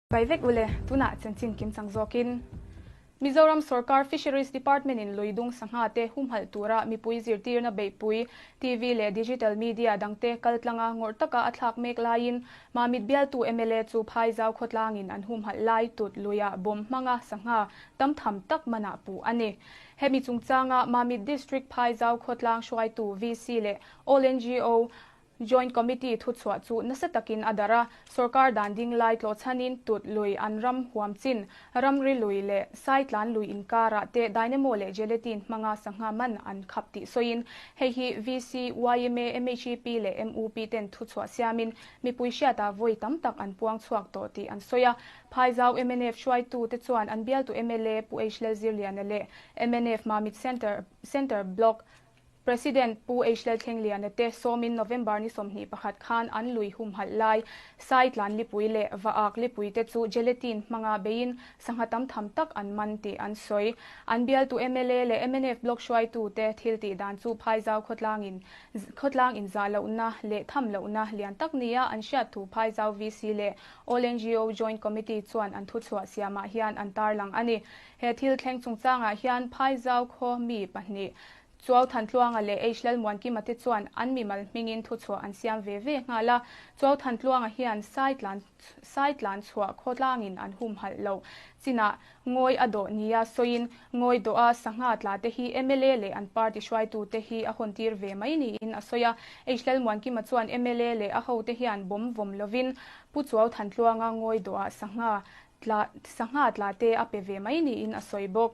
Pai vek ule, tunah chanchin kimchang zawkin. Mizoram sorkar Fisheries Department-in luidung sangha te humhalh tura mipui zirtirna beihpui, TV leh digital media dangte kaltlanga ngawrh taka a thlak mek laiin Mamit bialtu mla chu Phaizau khawtlangin an humhalh lai tut luiah bawm hmanga sangha tam tham tak manah puh a ni. Hemi chungchanga Mamit District Phaizau khawtlang hruaitu VC leh All ngo Joint Committee thuchhuah chu nasa takin a darh a, sorkar dan ding lai tlawhchhanin tut lui an ram huam chin, ramri lui leh saitlan lui inkarah te dynamo leh gelatine hmanga sangha man an khap tih sawiin hei hi VC, yma, MHEP leh MUP ten thuchhuah siamin mipui hriatah vawi tam tak an puang chhuak tawh tih an sawi a. Phaizau mnf hruaitute chuan an bialtu mla Pu H Lalzirliana leh mnf Mamit Centre Centre Block President Pu H Lalthlengliana te sawmin November ni 21 khan an lui humhalh lai Saitlan lipui leh Vaak lipui te chu gelatine hmanga beiin sangha tam tham tak an man tih an sawi. An bialtu mla leh mnf block hruaitu te thil tih dan chu Phaizau khawtlangin khawtlang inzah lohna leh tham lohna lian tak nia an hriat thu Phaizau VC leh All ngo Joint Committee chuan an thuchhuah siamah hian an tarlang a ni. He thil thleng chungchangah hian Phaizau khaw mi pahnih Chuau Thantluanga leh H Lalmuankima te chuan an mimal hmingin thuchhuah an siam ve ve nghal a. Chuau Thantluanga hian Saitlan Saitlan chhuah khawtlangin an humhalh loh chinah ngawi a dawh nia sawiin ngawi dawha sangha tla te hi mla leh an party hruaitute hi a hawntir ve mai niin a sawi a. H Lalmuankima chuan mla leh a hote hian bawm vawm lovin Pu Chuau Thantluanga ngawi dawhah sangha Tla, sangha tla te a pe ve mai niin a sawi bawk.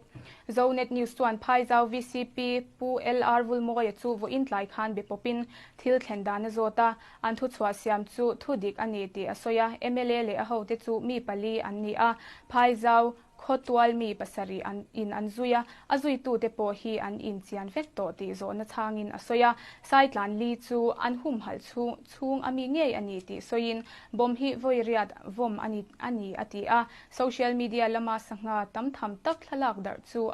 Zonet News chuan Phaizau vcp Pu LR Vulmawia chu vawiin tlai khan be pawpin thil thlen dan a zawt a, an thuchhuah siam chu thu dik a ni tih a sawi a, mla leh a hote chu mi pali an ni a, Phaizau khawtual mi pasarih an in an zui a, a zuitute pawh hi an inchian vek tawh tih zawhna chhangin a sawi a, Saitlan li chu an humhalh chhung chhung a mi ngei a ni tih sawiin Bomb hi vawi riat vawm a ni a ni a ti a. Social media lama sangha tam tham tak thlalak darh chu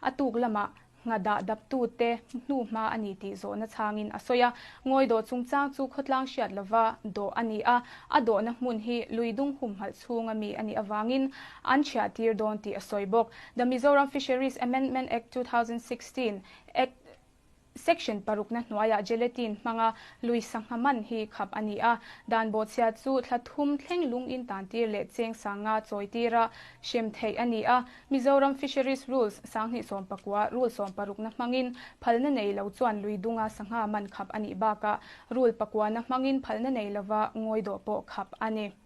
a tuk lamah ngha dah daptute hnuhma a ni tih zawhna chhangin a sawi a. Ngawi dawh chungchang chu khawtlang hriat lova dawh a ni a, a dawhna hmun hi luidung humhalh chhunga mi a nih avangin an chhiah tir dawn tih a sawi bawk. The Mizoram Fisheries Amendment Act 2016, Act, Section parukna hnuaiah gelatine hmanga lui sangha man hi khap a ni a, dan bawhchhia chu thla thum thleng lung in tantir leh cheng sanga chawi tira hrem theih a ni a. Mizoram Fisheries Rules 2019 Rule sawmparukna hmangin phalna nei lo chuan lui dunga sangha man khap a nih bakah Rule pakuana hmangin phalna nei lova ngawi dawh pawh khap a ni.